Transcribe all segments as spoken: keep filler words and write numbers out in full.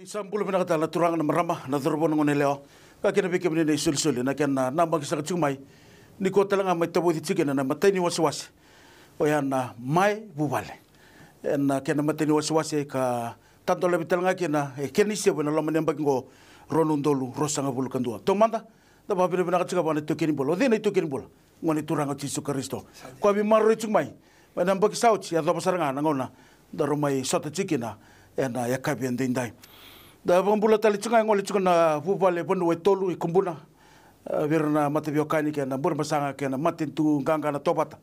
Sa bula vinaka tale na turaga, na marama, na cauravou, na goneyalewa, ka kina vei kemuni na isolisoli, na kena namaki saka tiko mai. Nikua tale ga mai tavoci tiko kina na imatai ni wasewase, oya na Mai Vuvale. Ena kena imatai ni wasewase ka tadolavi tale ga kina e kena isevu ena loma ni yabaki oqo, rua na udolu ruasagavulu ka dua. Taumada, da vakavinavinaka tiko vua na itaukei ni bula, o cei na itaukei ni bula? Gone Turaga o Jisu Karisito. Ko a veimaroroi tiko mai mai na yabaki sa oti, yacova sara ga na gauna daru mai sota tiko kina ena yakavi edaidai. Da vakabula tale tiko ga, e gole tiko na vuvale vanua e tolu e Kubuna, e, vei ira na mataveiwekani kei na Burebasaga kei na matanitu qaqa na Tovata,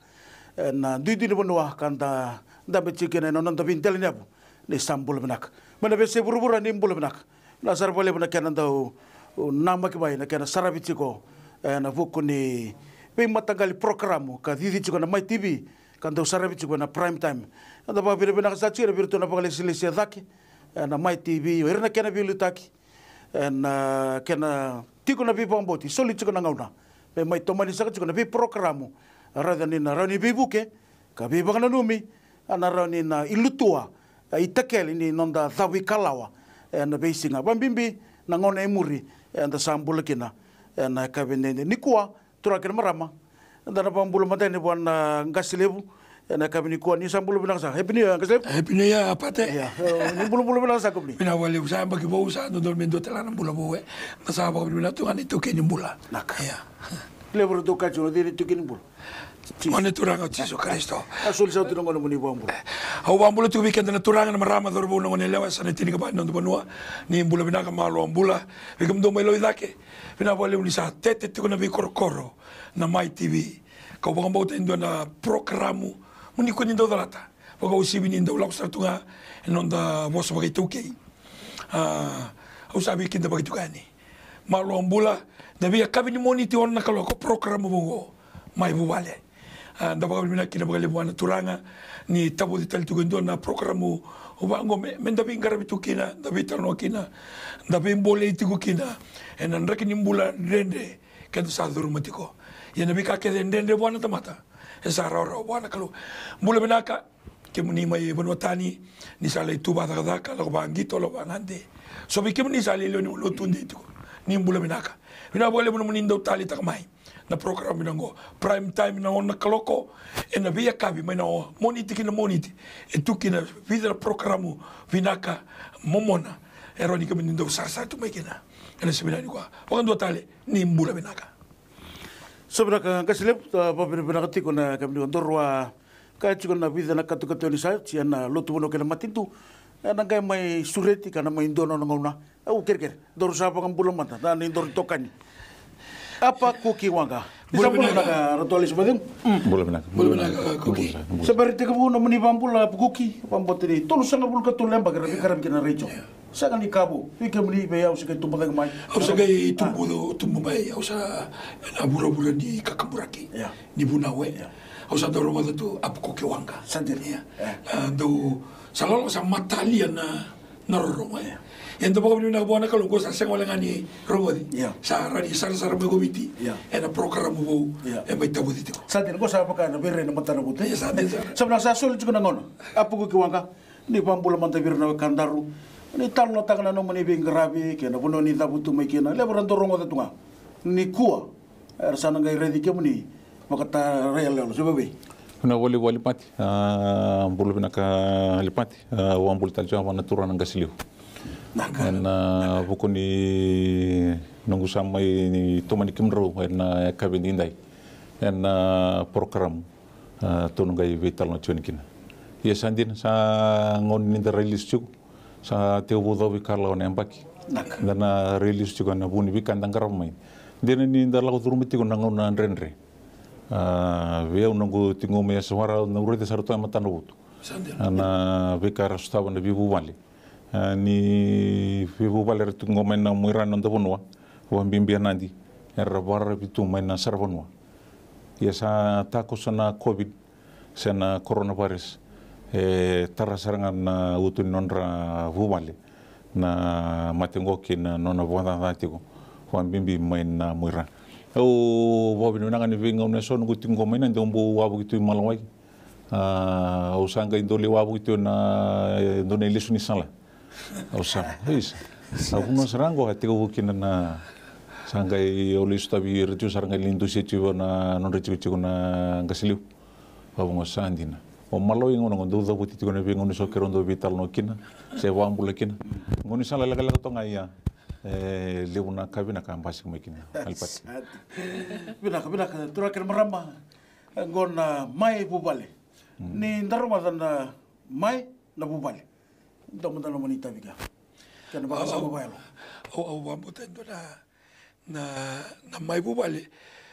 e, na duidui ni vanua ka da dabe tiko kina ena noda veidela ni yavu. Ni sa bula vinaka. Mai na veiyasai vuravura, ni bula vinaka. Na sara vakalevu na kena dau namaki mai na kena saravi tiko, e, na vuku ni veimataqali porokaramu ka cici tiko na Mai T V, ka dau saravi tiko na Prime Time. Eda vakavinavinaka sara tiko vei iratou na vakalesilesi e cake, e, na Mai T V, o ira na kena veiliutaki, e, na kena tiko na veivakabauti, soli tiko na gauna me mai tomani saka tiko na veiporokaramu, raica ni na rawa ni veivuke ka veivakananumi, a na rawa ni na ilutua, e, itakele ni noda cavuikalawa, e, na veisiga, vakabibi na gauna e muri, e, eda sa bula kina, e, na yakavi edaidai. Nikua, turaga kei na marama, eda na vakabula mada yani vua na qase levu, e, na yakavi nikua. Ni sa bula vinaka saka. Happy New Year, qase levu. Happy New Year, Pate. Ia, e, ni bulabula vinaka saka vei kemuni. Vinaka vakalevu, sa yabaki vou, sa dodonu me dua tale ga na bula vou, e. Da sa vakavinavinaka tu ga na itaukei ni bula. Naka. Ia. Levu eratou kaya tiko, o cei na itaukei ni bula? Jisu. Gone Turaga o Jisu Karisito. A soli saka tu na gauna mo ni vakabula. Au vakabula tiko vei keda na turaga, na marama, cauravou, na goneyalewa, yasana e tinikava ni noda vanua. Ni bula vinaka, malo bula. Vei kemudou mai Laucake, vinaka vakalevu ni sa tete tiko na veikorokoro na Mai T V. Kau vakabauta e dua na porokaramu mo ni kua ni dau calata, vakauasivi ni dau lako sara tu ga e noda vosa vakaitaukei. A, au sa veikidavaki tiko yani. Malo bula, na veiyakavi ni Moniti ono na kaloko, porokaramu vou oqo, Mai Vuvale. A, da vakavinavinaka kina vakalevu vua na Turaga ni tavoci tale tiko e dua na porokaramu vaqo me, me da veiqaravi tu kina, da veitalanoa kina, da veibolei tiko kina ena draki ni bula dredre keda sa curuma tiko. Ia na veika kece e dredre vua na tamata, e sa rawarawa vua na Kalou. Bula vinaka kemuni mai vanua tani, ni sa lai tu vakacakacaka, lako vaqito, lako vagade. So vei kemuni sa lai lewe ni lotu dei tiko, ni bula vinaka. Vinaka vakalevu nomuni dau taleitaka mai na program vinaka oqo. Prime time na ono na kaloko ena veiyakavi, mai na o-, Moniti ki na Moniti. E tu kina vica na program vinaka momona e rawa ni kemuni dau sarasara tu mai kina ena siga vinaka nikua. Vakadua tale, ni bula vinaka. So vinaka qase levu, a, vakavinavinaka tiko na kemuni, daru a kaya tiko na vica na katokatoni sa oti ena lotu vanua kei na matanitu, ena qai mai sureti ka na mai dua na nona gauna. Au kerekere daru sa vakabula mada na nodaru itokani, Apa Kuki Waqa. Ni sa bula vinaka, Ratu Alesi Vacegu. Bula vinaka. Bula vinaka, Kuki. Bula, bula. Se bera ni tekivu nomuni vakabula, Apa Kuki, vakabauta ni tolusagavulu ka tolu na yabaki era veiqaravi kina na retio. Sega ni ka vou vei kemuni, vei au, se qai tubu cake mai. Au se qai tubu, tubu mai, au sa na vuravura ni kakaburaki, ia, ni vunau, e. Ia. Au sa dau rogoca tu Apa Kuki Waqa. Sa dina. Ia. Ia. A, dau sa lolo, sa matalia na, na rorogo, e. Ia. Ia, dau vakavinavinaka vua na Kalou, qo sa sega wale ga ni rogoci. Ia. Sa rawa ni sarasara mai ko Viti. Ia. Ena program vou, ia, e mai tavoci tiko. Sa dina, qo sa vaka na veirai na matanavotu. Ia, sa dina sara. Sa vinaka, sa soli tiko na gauna, Apa Kuki Waqa. Ni vakabula mada vei ira na wekadaru. Ni talanoataka na nomuni veiqaravi kei na vanua ni cavutu mai kina. Levu era dau rogoca tu ga. Nikua era sa na qai raici kemuni vakatarai yaloyalo, se vavei? Vinaka vakalevu Alipati. A, bula vinaka Alipati. A, au vakabula tale tiko vua na turaga na qase levu. Naka. Ena vuku ni noqu sa mai tomani kemudrau ena yakavi edaidai ena program, a, tou na qai veitalanoa tiko yani kina. Ia sa dina, sa gauna ni da rai lesu tiko, sa tekivu cau veikalawa na yabaki. Naka. Da na rai lesu tiko ena vuku ni veika da qarava mai. Dina ni da lako curuma tiko na gauna dredre. A, vei au, noqu tiko mai Yasavara, au na raica sara tu e matanavotu. Sa dina. A, na veika era sotava na veivuvale. A, ni veivuvale era tiko qo mai na muaira ni noda vanua, vakabibi e Nadi, era vakararavi tu mai na saravanua. Ia sa takoso na COVID, se na coronavirus, e tara sara ga na uto ni nodra vuvale na mate qo kei na nona vakacaca tiko, vakabibi mai na muaira. Au vakavinavinaka ni veigauna eso noqu tiko qo mai Nadi, au bau wavoki tu i Malawai. A, au sa qai dau lai wavoki tu ena, e, dua na ilesu ni sala. Au sa, isa. A vanua sara qo a tekivu kina na, sa qai au lai sotavi ira tiko, sa ra qai lai dusia tiko na nodra tikotiko na qase levu. Vavugwa sa dina. O Malawai gauna qo dau cavuti tiko na veigauna so keirau dau veitalanoa kina, se vakabula kina. Gauna sa lekaleka toka ga ia, e levu na ka vinaka a basika mai kina. Alipati. Vinaka, vinaka, turaga kei na marama. Qo na Mai Vuvale. Ni da rogoca na mai, na vuvale. Dua mada na mani tavi ka. Kena vakasama vayalo. Au, au, au vakabauta e dua na, na, na Mai Vuvale.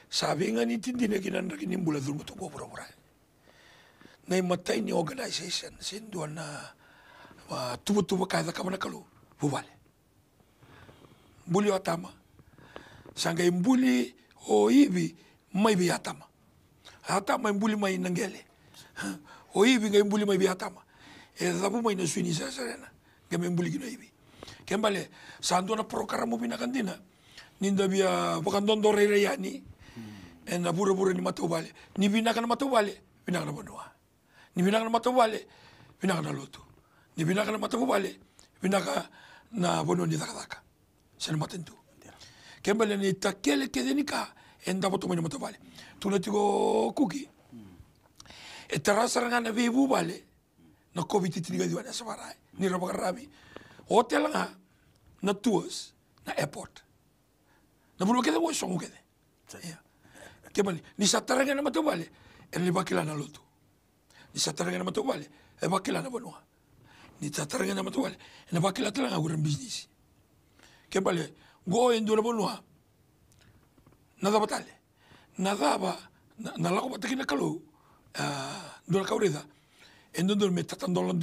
Sa veiganiti dina kina na draki ni bula curuma tu qo vuravura. Na imatai ni organization, se dua na, a, tuvatuva ka e cakava na Kalou, vuvale. Buli o Atama. Sa qai buli o Ivi mai vei Atama. Atama e buli mai na qele. O Ivi qai buli mai vei Atama. E cavu mai na sui ni sarasarataki. Qai mai buli kina o Ivi. Kena ibalebale, sa dua na porokaramu vinaka dina. Ni da via vakadodorairai yani. Ena vuravura ni matavuvale. Ni vinaka na matavuvale, vinaka na vanua. Ni vinaka na matavuvale, vinaka na lotu. Ni vinaka na matavuvale, vinaka na vanua ni cakacaka. Se na matanitu. Kena ibalebale ni takele kece ni ka e davo tu mai na matavuvale. Tukuna tiko o Kuki. E tara sara ga na veivuvale na COVID tinikaciwa na yasana vaka-Ra, ni ra vakararavi. Hotel ga, na tours, na airport. Na vanua kece qo e sogo kece. Ia. Kena ibalebale, ni sa tara ga na matavuvale, ena lai vakila na lotu. Ni sa tara ga na matavuvale, e vakila na vanua. Ni sa tara ga na matavuvale, ena vakila tale ga o ira na bisinisi. Kena ibalebale, qo e dua na vanua. Na cava tale? Na cava, na, na lako vata kei na Kalou, a, dua na ka au raica. E dodonu me tatadola,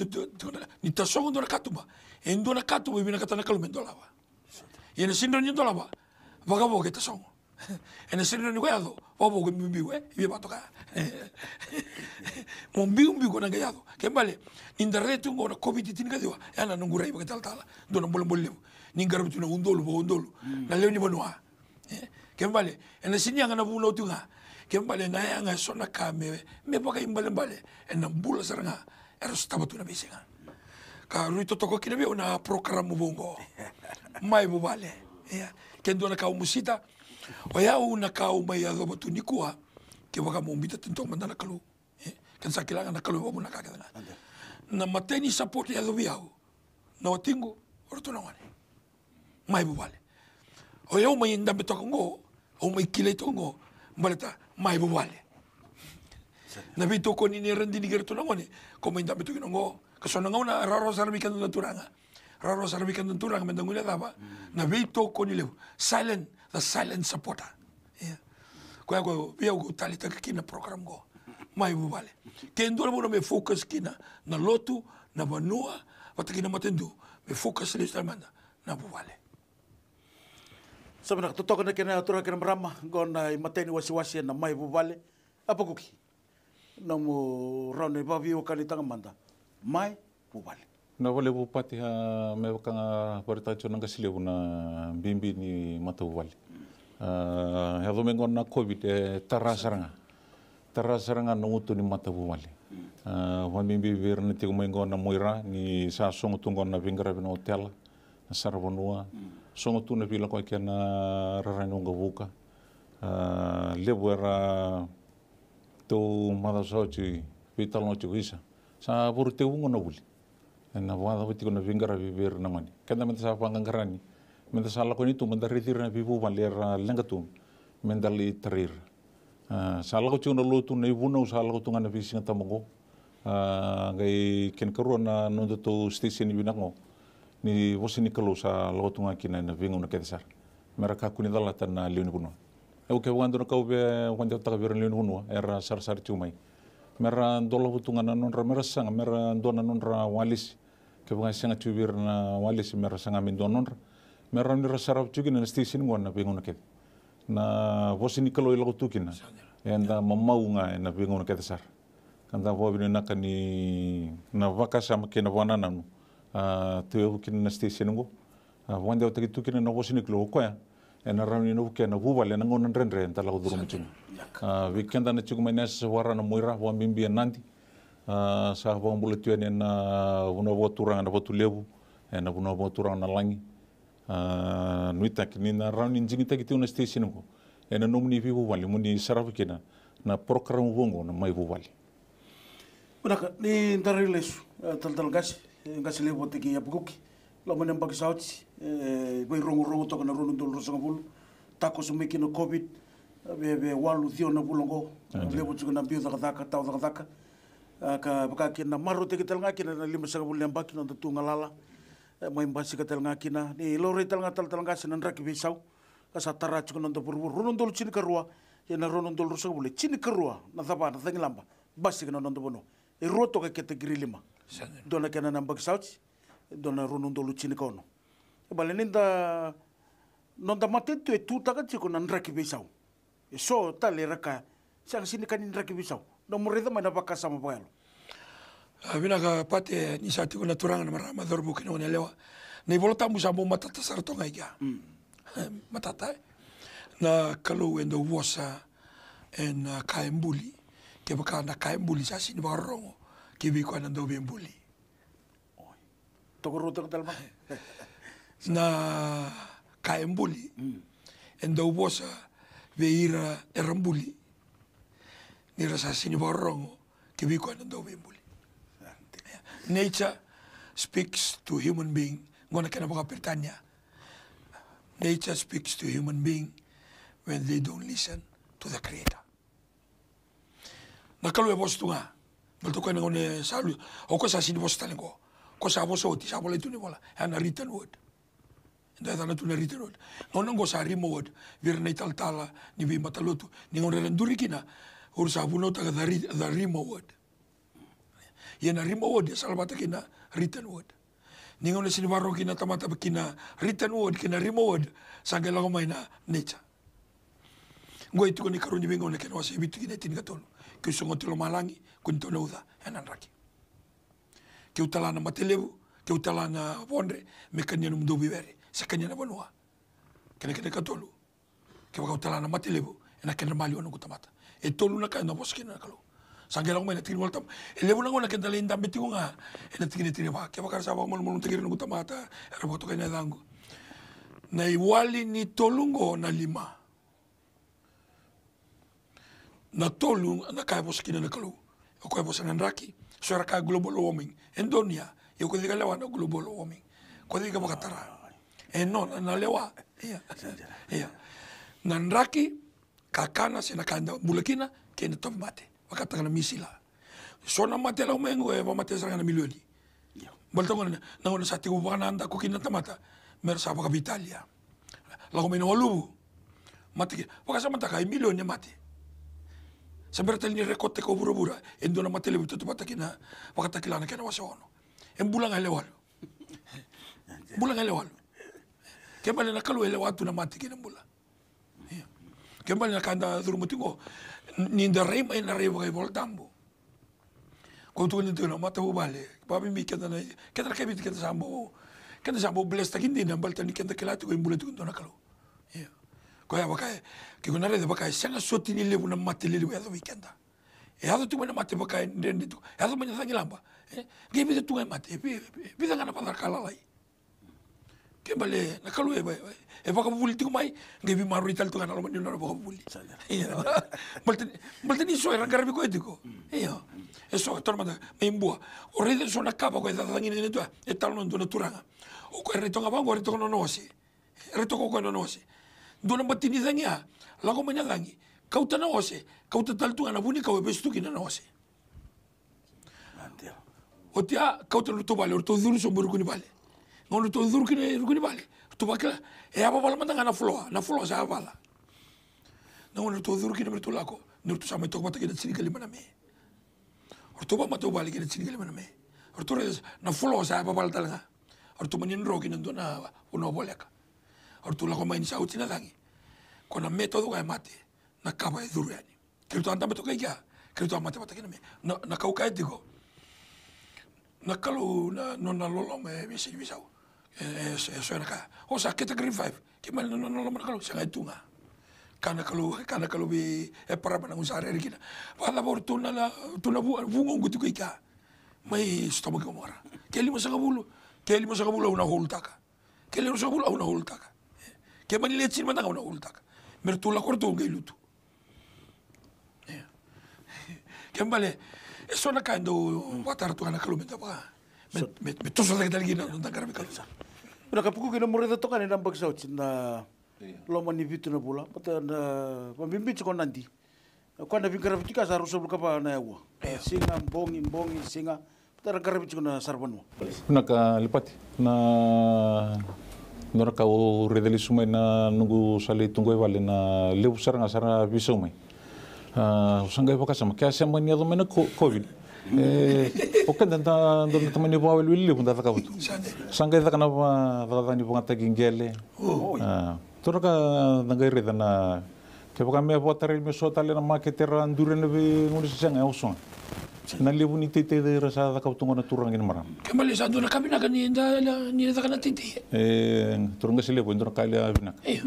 ni tasogo dua na katuba. E dua na katuba e vinakata na Kalou me dolava. Ia ena sega ni dolava, vakavo ke tasogo. Ena sega ni ko yaco, vakavo ke biubiu, e, via vakatoka. Mo biubiu ko na qai yaco. Kena ibalebale, ni da raica tu qo na COVID tinikaciwa, ya na noqu rai vakaitalatala. Dua na bolebole levu. Ni qaravi tu na udolu, vakaudolu. Na lewe ni vanua. E, kena ibalebale, ena sega ni yaga na vunau tu ga. Kena ibalebale, na yaga eso na ka me, me vakaibalebale. Ena bula sara ga. Era sotava tu na veisiga. Ka rui totoka kina vei au na porokaramu vou qo. Mai Vuvale. Ia. Ke dua na ka au mosita. O yau na ka au mai yacova tu nikua. Kevaka mo biuta tani toka mada na Kalou. E, keda sa kila ga na Kalou e vakavuna na ka kece ga. Na imatai ni support e yaco vei au. Na watiqu, o ratou na gone. Mai Vuvale. O yau mai dabe toka qo, au mai kilai toka qo, baleta Mai Vuvale. Na veitokoni ni ra dini kei ratou na gone, ko mai dabe toka kina qo. Ka so na gauna rawarawa sara vei keda na turaga. Rawarawa sara vei keda na turaga, me da guilecava. Na veitokoni levu. Silent, the silent supporter. Ia. Koya ko vei au ko taleitaka kina na program qo. Mai Vuvale. Ke dua na vanua me focus kina na lotu, na vanua, vata kei na matanitu, me focus lesu tale mada na vuvale. Sa vinaka, totoka na kena turaga kei na marama, qo na imatai ni wasewase ena Mai Vuvale. Apakuki. Nomu rawa ni vakaveiwekanitaka mada. Mai Vuvale. Na vale vupati, a, me vaka ga vakaraitaka tiko na qase levu na bibi ni matavuvale. A, yaco mai qo na COVID, e tara sara ga. Tara sara ga na uto ni matavuvale. A, vakabibi vei ira na tiko mai qo na Muaira, ni sa sogo tu qo na veiqaravi na otela, na saravanua. Sogo tu na veilakoyaki ena rara ni waqavuka. A, levu era tou macawa sa oti veitalanoa tiko, isa. Sa vuru tekivu qo na vuli. Ena vakacava tiko na veiqaravi vei ira na gone. Keda meda sa vaqaqara yani. Meda sa lako yani tu, meda raici ira na veivuvale era leqa tu. Meda lai tarai ira. A, sa lako tiko na lotu, na ivunau sa lako tu ga na veisiga taba qo. A, qai kena ikarua na nodatou station vinaka qo. Ni vosa ni Kalou sa lako tu ga kina ena veigauna kece sara. Mera kakua ni calata na lewe ni vanua. Au kevaka dua na ka au via vakadewataka vei ira na lewe ni vanua, era sarasara tiko mai. Mera dolava tu ga na nodra, mera saga, mera dua na nodra walesi. Kevaka e sega tiko vei ira na walesi, mera saga me dua na nodra. Mera rawa ni ra sarava tiko kina na station qo ena veigauna kece. Na vosa ni Kalou e lako tu kina. Eda mamau ga ena veigauna kece sara. Ka da vakavinavinaka ni na vakasama kei na vakanananu, a, tauyavu kina na station qo. A, vakadewataki tu kina na vosa ni Kalou o koya. Ena rawa ni na vukea na vuvale ena gauna dredre eda lako curuma tiko. A, vei keda na tiko mai na yasayasa vaka-Ra, na Muaira, vakabibi e Nadi. A, sa vakabula tu yani ena vanua vakaturaga na Vatulevu. ena vanua vakaturaga na lagi. A, nuitaki ni na rawa ni digitaki tiko na station oqo ena nomuni veivuvale mo ni sarava kina na program vou oqo na Mai Vuvale. Vinaka, ni da rai lesu, e, talatala qase, e, qase levu vata kei Apakuki. Loma ni yabaki sa oti, e, veirogorogo toka na rua na udolu ruasagavulu. Takoso mai kina na COVID, e, ve, ve walu ciwa na vula oqo. Levu tiko na biu cakacaka, tau cakacaka. A, ka vaka kina na marautaki tale ga kina na limasagavulu na yabaki na noda tu galala. E, mai basika tale ga kina, ni laurai tale ga talatala qase na draki veisau. Ka sa tara tiko na noda vuravura, rua na udolu tinikarua, ia na rua na udolu ruasagavulu, e tinikarua na cava na cagilaba basika na noda vanua. E rua toka e category lima. Dua na kena na yabaki sa oti, dua na rua na udolu tinikaono. E vale ni da, noda matanitu e tutaka tiko na draki veisau. E so tale era kaya, sega sini ka ni draki veisau. Nomu raica mai na vakasama vakayalo. A, vinaka Pate, ni sa tiko na turaga na marama, cauravou kei na goneyalewa. Na iVolatabu sa bau matata sara toka ga i kea. Matata, e? Na Kalou e dau vosa ena ka e buli. Kevaka na ka e buli sa sini vakarorogo ki vei koya na dauveibuli. Tokaruataka tale mai. Na ka e buli e dau vosa vei ira era buli, ni ra sa sini vakarorogo ki vei koya na dauveibuli. Nature speaks to human being. Qo na kena vakaperitania. Nature speaks to human being when they don't listen to the creator. Na Kalou e vosa tu ga. Baleta o koya na gauna e sa lu, o koya sa sini vosa tale qo. Ko sa vosa oti, sa volai tu ni vola. E a na written word. E dau yacana tu na written word. Gauna qo sa rima word. Vei ira na italatala ni veimatalotu, ni gauna era duri kina, o ira sa vunautaka the ri-, the rima word. Ia na rima word e salavata kei na written word. Ni gauna sini vakarorogo kina na tamata ki na written word, ki na rima word, sa qai lako mai na nature. Qo e tiko na ikarua ni Veigauna kei na wase e vitu ki na tinikatolu. Keu sogoti lomalagi, kua ni tau na uca ena draki. Keu tala na mate levu, keu tala na vodre, me kania nomudou veiwere se kania na vanua. Kena, kena ikatolu. Kevaka au tala na mate levu ena kedra maliwa noqu tamata. E tolu na ka ena vosa kina na Kalou. Sa qai lako mai na tiki ni Volatabu. E levu na gauna keda lai dabe tiko ga ena tiki ni tiki ni va. Kevaka era sa vakamalumalumutaki ira noqu tamata, era vakatokai na yacaqu. Na iwali ni tolu qo na lima. Na tolu na ka e vosa kina na Kalou. O koya e vosa na draki. So era kaya global warming. E donuya. Ia o koya cei ka lewa na global warming? Ko cei ka vakatara? E nona na lewa. Ia. Ia. Na draki, kakana se na ka eda bula kina, kei na tauvimate. Vakataka na misila. So na mate e lako mai qo e vakamate sara ga na milioni. Baleta qo na, na gauna sa tekivu vakanadaku kina na tamata, mera sa vakaveitalia. Lako mai na waluvu. Mate kina. Vakasamataka e milioni e mate. Sa bera tale ni rekoteka o vuravura e dua na mate levu e tautauvata kina Vakatakila na kena wase ono. E bula ga e lewe walu. Bula ga e lewe walu. Kena ibalebale na Kalou e lewa tu na mate kei na bula. Ia. Kena ibalebale na ka eda curuma tiko qo, ni da rai mai na rai vakaivolatabu. Ko tukuna tiko na matavuvale, vakabibi keda na, keda na kaiviti keda sa bau, keda sa bau blesstaki dina baleta ni keda kila tiko e bula tiko e dua na Kalou. Ia. Koya vaka e, ke ko na raica vaka e sega soti ni levu na mate lelevu e yaco vei keda. E yaco tiko mai na mate vaka e dredre tiko. E yaco mai na cagilaba. E, qai vica tu ga e mate, e vi-, vi-, vica ga na vakacakacaka lalai. Kena ibalebale na Kalou e va-, e vakavuvuli tiko mai, qai veimaroroi tale tu ga na loma ni nona vakavuvuli. Ia. Baleta ni, baleta ni so era qaravi koya tiko. Ia. E so, taura mada, mai Bua. O raica so na kava ko e cacagina ni dua, e talanoa dua na turaga. O koya e rai toka ga vaqo, e rai toka na nona ose. E rai toka o koya na nona ose. Dua na bati ni cagi ya, lako mai na cagi, kauta na ose, kauta tale tu ga na vunikau e vesu tu kina na ose. Oti ya, kauta na ratou vale, o ratou curu sobu e ruku ni vale. Gauna ratou curu kina e ruku ni vale, ratou vakila, e yavavala mada ga na floor, na floor sa yavala. Na gauna ratou curu kina me ratou lako, ni ratou sa mai toka vata kei na tinikalima na Me. O ratou vakamatavuvale kei na tinikalima na Me. O ratou raica na floor sa yavavala tale ga. O ratou mani dro kina dua na vanua voleka. O ratou lako mai ni sa oti na cagi. Ko na Me taucoko e mate, na kava e curu yani. Keitou a dabe toka i kea, keitou a mate vata kei na Me. Na, na kau kaya tiko. Na Kalou na, nona loloma e veisau, veisau. E, e, e so ena kaya. O sa category five. Kena ibalebale na nona loloma na Kalou, sega, e tu ga. Kaya na Kalou, kaya na Kalou vei Eparama na gauna sa rere kina. Vakacava o ratou na, na, ratou na vu-, vugoqu tiko i kea. Mai Sotoma kei Komora. Ke limasagavulu. Ke limasagavulu au na holtaka. Ke limasagavulu au na holtaka. Ke mani le tini mada ga au na holtaka. Me ratou lako ratou qai lutu. Ia. Ke bale, e so na ka e dau vakatara tu ga na Kalou me da vaka. Me, me, me toso cake tale kina na noda qaravi Kalou. Vinaka Pukuki, na nomu raica toka ni na yabaki sa oti na loma ni vitu na vula, baleta na vabibi tiko Nadi. O koya na veiqaravi tiko sa ruasagavulu ka va na aua. Io. Siga, bogi, bogi, siga. Baleta ra qaravi tiko na saravanua. Vinaka Lepati, na dua na ka au raica lesu mai na noqu sa lai tu qo i vale na levu sara ga sa ra veisau mai. A, au sa qai vakasama, ke a sema ni yaco mai na ko-, COVID. E, o keda da dua na tamani vakawelewele levu da cakava tu. Sa qai caka na va-, cakacaka ni vagataki qele. A, dua na ka da qai raica na Kevaka me vakatarai me so tale na makete ra duri ena veigaunisese ga e oso ga. Na levu ni teitei ra sa cakava tu qo na turaga kei na marama. Ke male sa dua na ka vinaka ni da, ni da caka na teitei. E, turaga se levu, e dua na ka levu vinaka. Io.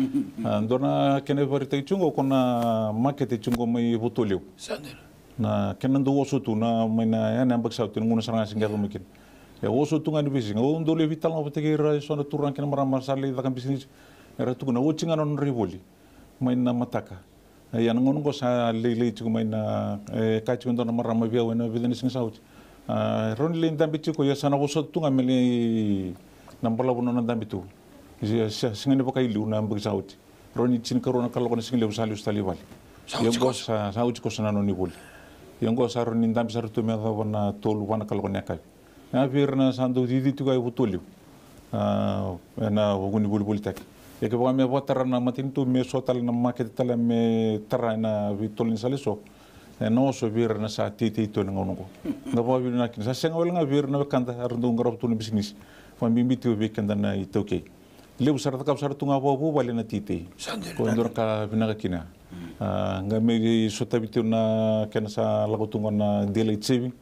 A, dua na kena ivakaraitaki tiko qo ko na makete tiko qo mai Votualevu. Sa dua. Na kena dau oso tu na mai na, ya na yabaki sa oti na gauna sara ga se qai yaco mai kina. E oso tu ga ni veisiga. Au dau lai veitalanoa vata kei ira e so na turaga kei na marama sa lai caka bisinisi. Era tukuna oti ga na nodra ivoli mai na mataka. Ia na gauna oqo sa lailai tiko mai na, e, kaya tiko e dua na marama vei au ena vica na siga sa oti. A, rawa ni lai dabe tiko, ia sa na vosota tu ga me lai na balavu na nona dabe tu. Ia sa, sa sega ni vakailiu na yabaki sa oti. Rawa ni tinikarua na kaloko na siga levu sa lesu tale i vale. Ia oqo sa, sa oti koso na nona ivoli. Ia oqo sa rawa ni dabe sara tu me yacova na tolu, va na kaloko na yakavi. A, vei ira na sa dau cici tiko e Votualevu. A, ena vuku ni volivolitaki. Ia kevaka me vakatara na matanitu me so tale na makete tale me tara ena veitolo ni sala eso. Ena oso vei ira na sa teitei tu ena gauna oqo. Da vakavinavinaka kina. Sa sega wale ga vei ira na wekada era dau qarava tu na bisinisi. Vakabibi tiko vei keda na iTaukei. Levu sara cakava sara tu ga vakavuvale na teitei. Sa dina. Ko e dua na ka vinaka kina. A, qai mai sotavi tiko na kena sa lako tu ga na daylight saving.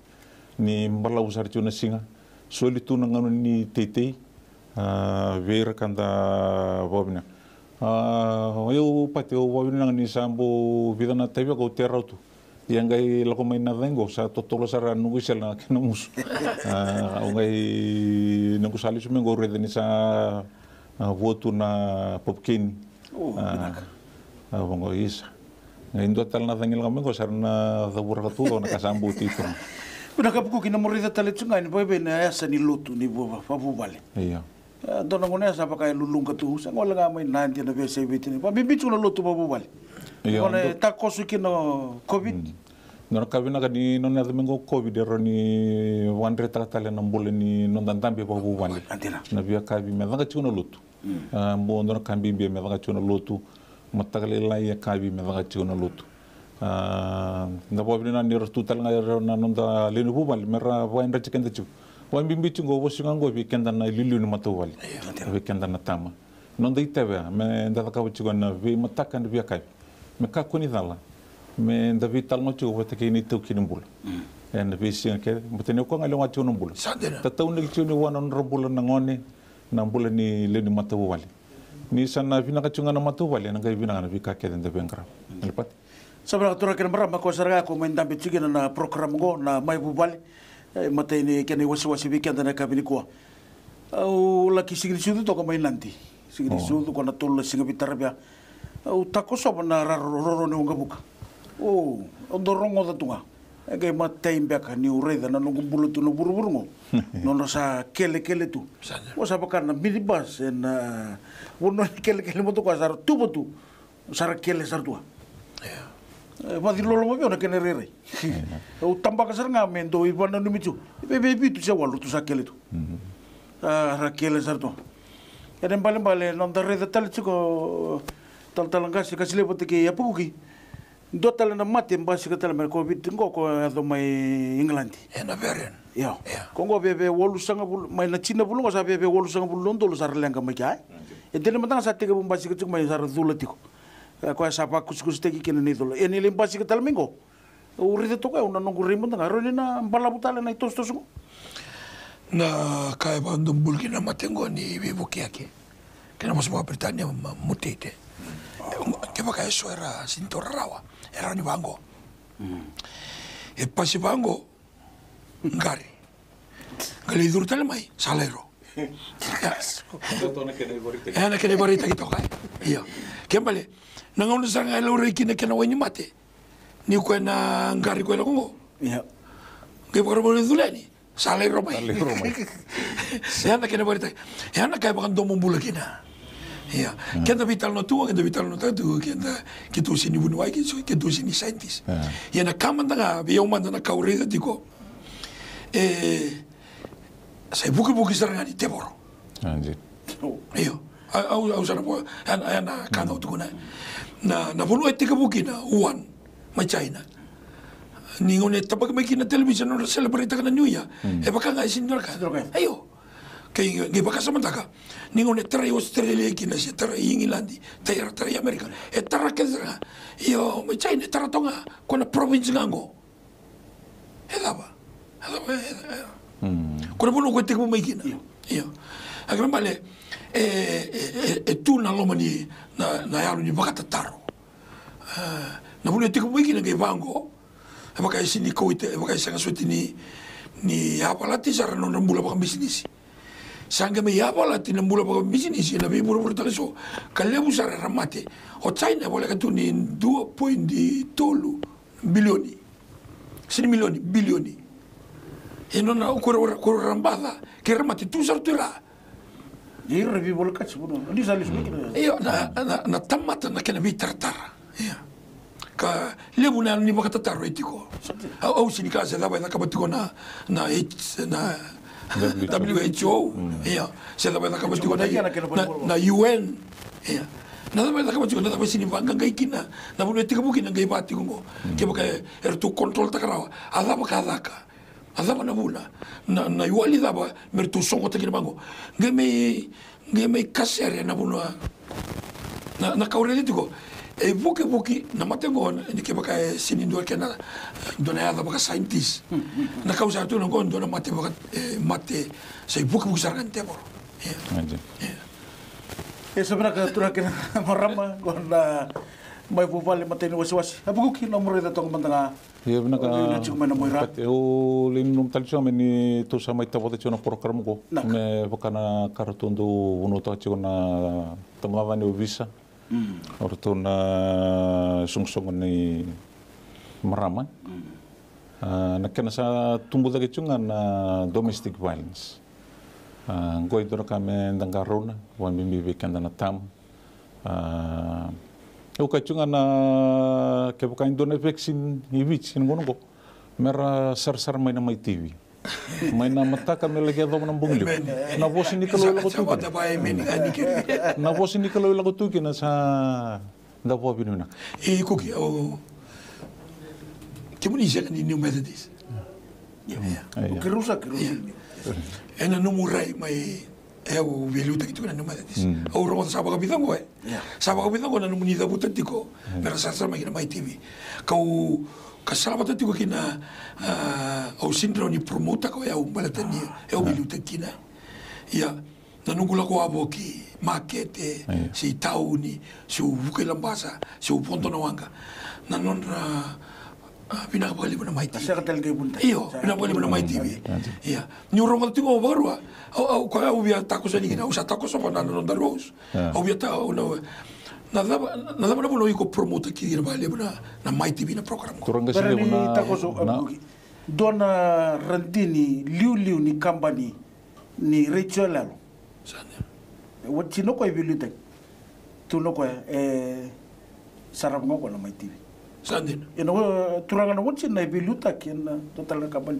Ni balavu sara tiko na siga. Soli tu na gauna ni teitei. A, vei ira ka da vakavinaka. A, o yau Pati au vakavinaka ni sa bau vica na tavi au tea rawa tu. Ia qai lako mai na cagi qo sa totolo sara noqu isele na kena musu. A, au qai noqu sa lesu mai qo au raica ni sa, a, vua tu na papukeni. O, a, vinaka. A, vaqo isa. Qai dua tale na cagi lako mai qo sa ra na cavuraka tu qo na ka sa bau tei tu. Vinaka Pukuki, na nomu raica tale tu ga ni vakaevei na yasa ni lotu ni vua vakavuvale. Io. E, dua na gauna ya sa vaka e luluqa tu, sa gole ga mai Nadi ena veiyasai Viti. Vakabibi tiko na lotu vakavuvale. Io, gauna e takoso kina o COVID. Mm. Dua na ka vinaka ni nona yaco mai qo COVID, e rawa ni vakadretaka tale na bula ni noda dabe vakavuvale. A, dina. Na veiyakavi me caka tiko na lotu. Mm. A, bo dua na ka bibi me caka tiko na lotu. Mataka lailai, yakavi me caka tiko na lotu. A, da vakavinavinaka ni ra tu tale ga era na noda lewe ni vuvale me ra vakayadrati keda tiko. Vakabibi tiko qo, vosa ga qo vei keda na iliuliu ni matavuvale. Io. Vei keda na tama. Noda itavi ya me da cakava tiko ena veimataka, ena veiyakavi. Me kakua ni cala. Me da veitalanoa tiko vata kei na itaukei ni bula. Mm. Ena veisiga kece, baleta ni o koya ga e lewa ga tiko na bula. Sa dina. Tataunaki tiko ni vua na nodra bula na gone, na bula ni lewe ni matavuvale. Ni sa na vinaka tiko ga na matavuvale, ena qai vinaka na veika kece da veiqaravi. Io Pati. Sa vinaka turaga kei na marama, ko sara ga ko mai dabe tiko kina na program oqo, na Mai Vuvale. E, matai ni kena iwasewase vei keda na yakavi nikua. Au laki sigi ni sucu toka mai Nadi. Sigi ni sucu, ko na tolu na siga veitaravi ya. Au takosova na raro, roro ni waqavuka. O, au dau rogoca tu ga. E qai matai beka niu raica na noqu bula tu na vuravura oqo. Nodra sa kelekele tu. Sa dina. O sa vaka na minibus ena vanua ni kelekele, motoka sa ra tuva tu. Sa ra kele sara tu ga. Io. E, vakacilolo mai vei au na kena rairai. Io. Au tabaka sara ga me dau ivakananumi tu. Vei, vei vitu se walu tu sa kele tu. Mhm. A, ra kele sara tu ga. Ena ibalebale noda raica tale tiko talatala qase, qase levu vata kei Apakuki. Dua tale na mate basika tale mai COVID qo ko yaco mai England. Ena variant. Io. Io. Ko qo viavia walusagavulu, mai na tinavulu qo sa viavia walusagavulu na udolu sa ra leqa mai kea. E dina mada ga sa tekivu basika tiko mai sa ra cula tiko. E koya sa vakusakusataki kina na icula. Ia ni lai basika tale mai qo. Au raica toka au na noqu rai mada ga, rawa ni na balavu tale na itosotoso qo. Na ka e vakadua bula kina na mate qo ni veivukiyaki. Kei na vosa vakaperitania ma-, mutate. Kevaka e so era sini taura rawa, e rawa ni vaqo. Mm. E pasi vaqo, qari. Qai lai curu tale mai, sa lai ro. Dua toka na kena ivakaraitaki. E, na kena ivakaraitaki toka, e. Io. Kena ibalebale, na gauna sara ga e laurai kina kena wai ni mate, ni koya na qari koya lako qo. Io. Qai vakarau mai na cula yani. Sa lai ro mai. Sa lai ro mai. Ya na kena ivakaraitaki. Ya na ka e vakadomobula kina. Ia. Mm. Keda veitalanoa tu, keda veitalanoa tu, keda, keitou sega ni vuniwai, keitou, keitou sega ni scientist. Ia. Ia na ka mada ga, vei au mada na ka au raica tiko. E, sa ivukivuki sara ga ni tevoro. Io. Au, au, au sa na vo, ya na, ya na ka au tukuna. Na, na vanua e tekivu kina, Wuhan, mai China. Ni gauna e tabaki mai kina na television, nodra celebrate-taka na New Year. Mm. E vaka ga e sega ni dua na ka. Sega ni dua na ka. Io. Kei, kei vakasamataka. Ni gauna e tarai Australia kina, se tarai Igiladi, tarai, tarai Amerika. E tara kece ga. Io, mai China, e tara toka ga. Ko na province ga qo. E cava? E cava? E, e, e. Mm. Ko na vanua ko e tekivu mai kina. Io. Io. A kena ibalebale, e, e, e, e tu na loma ni, na, na yalo ni vakatataro. E, na vanua e tekivu mai kina qai vaqo. E vaka e sega ni kauwaitaki, e vaka e sega soti ni, ni yavalati sara na nodra bula vakabisinisi. Sa qai mai yavalati na bula vakabisinisi ena veivurevure tale eso. Ka levu sara era mate. O China e voleka tu ni dua poidi tolu bilioni. Sega ni milioni, bilioni. E nona, o koya era, koya era baca, kei ira mate tu sara tu ira. Ira veivolekati, vanua. Ni sa lesu mai kina. Io, na, na, na tamata na kena veitaratara. Ia. Ka levu na yalo ni vakatataro e tiko. Au, au sega ni kila se cava e cakava tiko na, na H, na W H O. W H O. Mm. Ia. Se cava e cakava tiko na, na, na U N. Ia. Na cava e cakava tiko, na cava e sega ni vaqaqai kina. Na vanua e tekivu kina qai vaka tiko qo. Mm. Kevaka e, eratou control-taka rawa. A cava ka caka. A cava na vuna, na, na iwali cava me ratou sogota kina vaqo. Qai mai, qai mai kasere na vanua. Na, na ka au raica tiko. E vukivuki na mate qo, ni kevaka e sega ni dua kena, dua na yaca vaka scientist. Na ka au sa tukuna qo, dua na mate vaka, e, mate sa ivukivuki sara ga ni tevoro. Ia. Ia. E sa vinaka turaga kei na marama, qo na mai vuvale matai ni wasewase. A vukivuki na muraica toka mada ga. Ia vinaka. Au lai nanuma tale tiko ga me ni tou sa mai tavoca tiko na program qo. Me vaka na ka ratou dau vunautaka tiko na tabagavani o Visa. Mm. O ratou na soqosoqo ni marama. Mm. A, na kena sa tubu cake tiko ga na domestic violence. A, qo e dua na ka me da qarauna, vakabibi vei keda na tama. A, au kaya tiko ga na kevaka e dua na vaccine i Viti ena gauna qo, mera sarasara mai na Mai T V. Mai na mataka me laki yacova na bogi levu. Na vosa ni Kalou e lako tu kina. Na vosa ni Kalou e lako tu kina sa da vakavinavinaka. E Kuki, o kemuni sega ni New Methodist. Io. Io. Io. Ena nomu rai mai E, au veiliutaki tiko na New Methodist. Mm. Au rogoca sa vakavica oqo, e. Ia. Sa vakavica oqo na nomuni cavuta tiko, mm, me ra sarasara mai ki na Mai T V. Kau, ka salavata tiko kina, a, au sega ni rawa ni promote-taka o yau baleta ni, e, au veiliutaki kina. Ia, na noqu lako wavoki, makete, ia, se i tauni, se u vuka i Labasa, se u vodo na waqa. Na nodra A, vinaka vakalevu na Mai T V. Io, vinaka vakalevu na Mai T V. Ia. Niu rogoca tiko vakarua. Au, au, koya au via takoso yani kina, au sa takoso vua na noda rules. Au via ta, au na, na cava, na cava na vuna o iko promote kina vakalevu na, na Mai T V na program. Turaga Siliva, na takoso, na, dua na radini liuliu ni kabani ni retio yaloyalo. Sa dina. E, Watsina o koya e veiliutaki. Tu na koya, e, sarava ga o koya na Mai T V. Sa dina. Ena, e, turaga na Watsina e veiliutaki ena dua tale na kabani.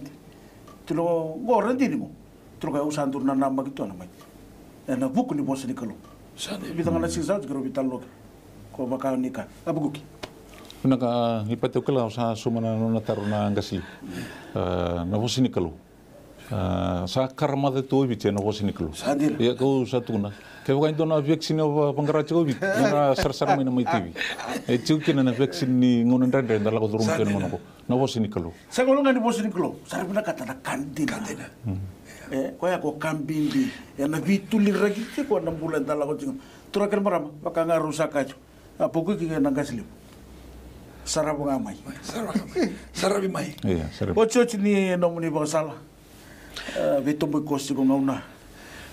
Tu na qo radini mo. Tu na koya au sa duru nanamaki tu na Mai T V. Ena vuku ni vosa ni Kalou. Sa dina. Vica ga na siga sa oti keirau veitalanoa. Ko vaka ni ka. A vukuki. Vinaka, ni pati au kila au sa sauma na nona taro na qase. E, na vosa ni Kalou. A, sa karamaca tu o Viti ena vosa ni Kalou. Sa dina. Ia kau sa tukuna. Kevaka e dua na vaccine au va, vaqara tiko o Viti, na sarasara mai na Mai T V. E tiko kina na vaccine ni gauna dredre da lako curuma tu ena gauna qo. Na vosa ni Kalou. Sa gauna ga ni vosa ni Kalou. Sa ra vinakata na ka dina. Ka dina. Mm. E, koya ko ka bibi. Ena veituliraki tiko na bula eda lako tiko. Turaga kei na marama, vaka ga rau sa kaya tiko. A, vukuki kei na qase levu. Sarava ga mai. Sarava ga mai. Saravi mai. Ia, saravi. Otioti ni nomuni vakasala. E, veitoboki kosi tiko gauna.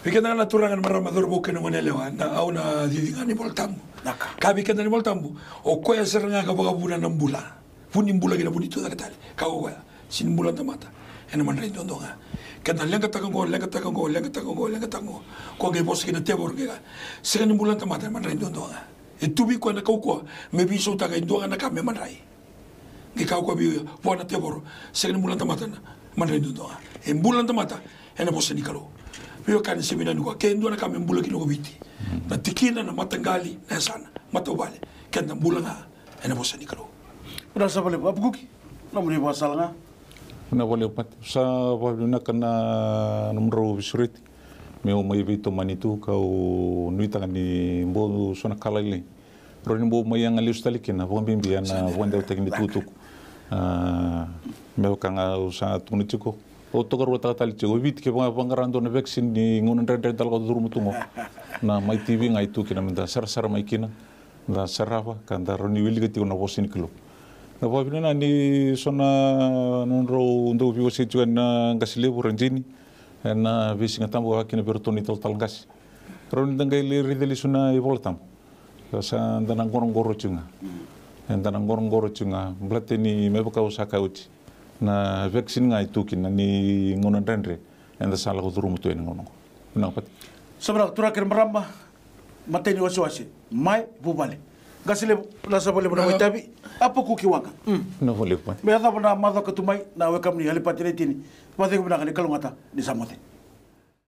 Vei keda ga na turaga, na marama, cauravou kei na goneyalewa, na, au na cici ga ni Vola Tabu. Naka. Ka vei keda ni Vola Tabu, o koya sara ga ka vakavuna na bula. Vu ni bula kei na vu ni tucake tale. Ka o koya, sega ni bula na tamata, ena madrai duadua ga. Keda leqataka oqo, leqataka oqo, leqataka oqo, leqataka oqo. Ko qai vosa kei na tevoro qai kaya, sega ni bula na tamata, ena madrai duadua ga. E tu vei koya na kaukauwa me veisautaka e dua ga na ka me madrai. Qai kaukauwa vei, vua na tevoro, sega ni bula na tamata, ena madrai duadua ga. E bula na tamata ena vosa ni Kalou. Veiwekani, se vinaka nikua, ke dua na ka me bula kina ko Viti, na tikina, na mataqali, na yasana, matavuvale, keda bula ga ena vosa ni Kalou. Vinaka sara vakalevu, Apakuki, nomuni vakasala ga. Vinaka vakalevu, Pati. Sa vakavinavinaka na nomudrau veisureti meu mai veitomani tu, kau nuitaka ni bau so na ka lailai. Rawa ni bau mai yaga lesu tale kina, vakabibi ena vakadewataki ni tukutuku. A, me vaka ga au sa tukuna tiko, au tokaruataka tale tiko, o Viti ke va-, vaqara dua na vaccine ni gauna dredre da lako curuma tu qo, na Mai T V ga e tu kina meda sarasara mai kina, da sarava ka da rawa ni wilika tiko na vosa ni Kalou. Na vakavinavinaka ni so na nodrau dau veiwasei tiko na qase levu, Rajini, ena veisiga tabu, vaka kina vei iratou na italatala qase. Rawa ni da qai lai raica lesu na iVola Tabu. Sa da na qoroqoro tiko ga. Eda na qoroqoro tiko ga. Baleta ni me vaka au sa kaya oti, na vaccine ga e tu kina ni gauna dredre eda sa lako curuma tu ena gauna oqo. Vinaka, Pati. Sa vinaka, turaga kei na marama, matai ni wasewase, Mai Vuvale. Qase levu, vinaka sara vakalevu na mai tavi, Apakuki Waqa. Mm. Vinaka vakalevu, Pati. Me yacova na macawa ka tu mai, na wekamu ni Alipati Naitini. Vakacegu vinaka, ni kalougata, ni sa moce.